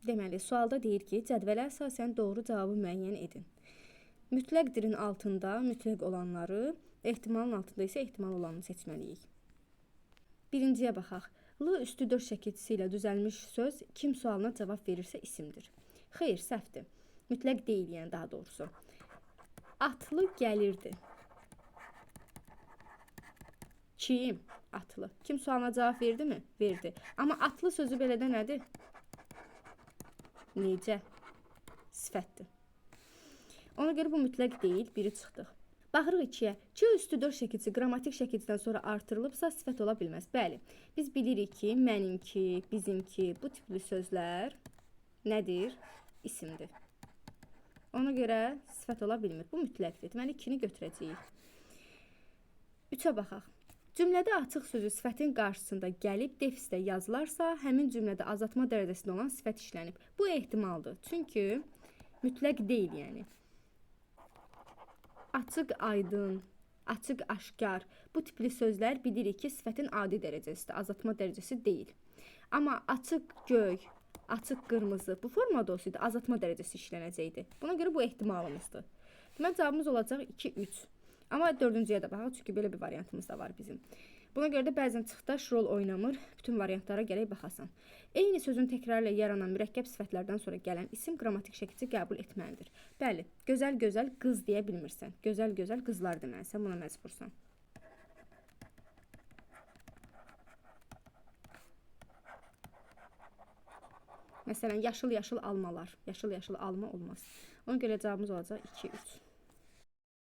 Deməli, sualda deyir ki, cədvələ əsasən doğru cavabı müəyyən edin. Mütləqdirin altında mütləq olanları, ehtimalın altında isə ehtimal olanını seçməliyik. Birinciyə baxaq. L üstü 4 şəkilçisi ilə düzəlmiş söz kim sualına cavab verirsə isimdir. Xeyr, səhvdir. Mütləq deyil, yəni daha doğrusu. Atlı gəlirdi. Kim? Atlı. Kim sualına cavab verdi mi? Verdi. Amma atlı sözü belə də nədir? Necə? Sifətdir. Ona görə bu mütləq deyil, biri çıxdıq. Baxırıq 2-yə. Ç üstü 4 şəkilçisi qrammatik şəkilçidən sonra artırılıbsa sifət ola bilməz. Bəli, biz bilirik ki, mənimki, bizimki bu tipli sözlər nədir? İsimdir. Ona görə sifət ola bilmir. Bu mütləqdir. Deməli, 2-ni götürəcəyik. 3-ə baxaq. Cümlədə açıq sözü sifətin qarşısında gəlib defisdə yazılarsa, həmin cümlədə azaltma dərəcəsində olan sifət işlənib. Bu ehtimaldır. Çünki mütləq deyil, yəni. Açıq aydın, açıq aşkar bu tipli sözlər bilirik ki, sifətin adi dərəcəsidir, azaltma dərəcəsi deyil. Amma açıq göy, açıq qırmızı bu formada olsaydı azaltma dərəcəsi işlənəcəkdi. Buna görə bu ehtimalımızdır. Deməli, cavabımız olacaq 2, 3. Amma dördüncüyə də baxaq, çünki belə bir variantımız da var bizim. Buna görə də bəzən çıxdaş rol oynamır. Bütün variantlara gərək baxasan. Eyni sözün təkrarı ilə yaranan mürəkkəb sifətlərdən sonra gələn isim qrammatik şəkilçi qəbul etməlidir. Bəli, gözəl-gözəl qız deyə bilmirsən. Gözəl-gözəl qızlar deməlisən, buna məcbursan. Məsələn, yaşıl-yaşıl almalar. Yaşıl-yaşıl alma olmaz. Ona görə cavabımız olacaq 2, 3.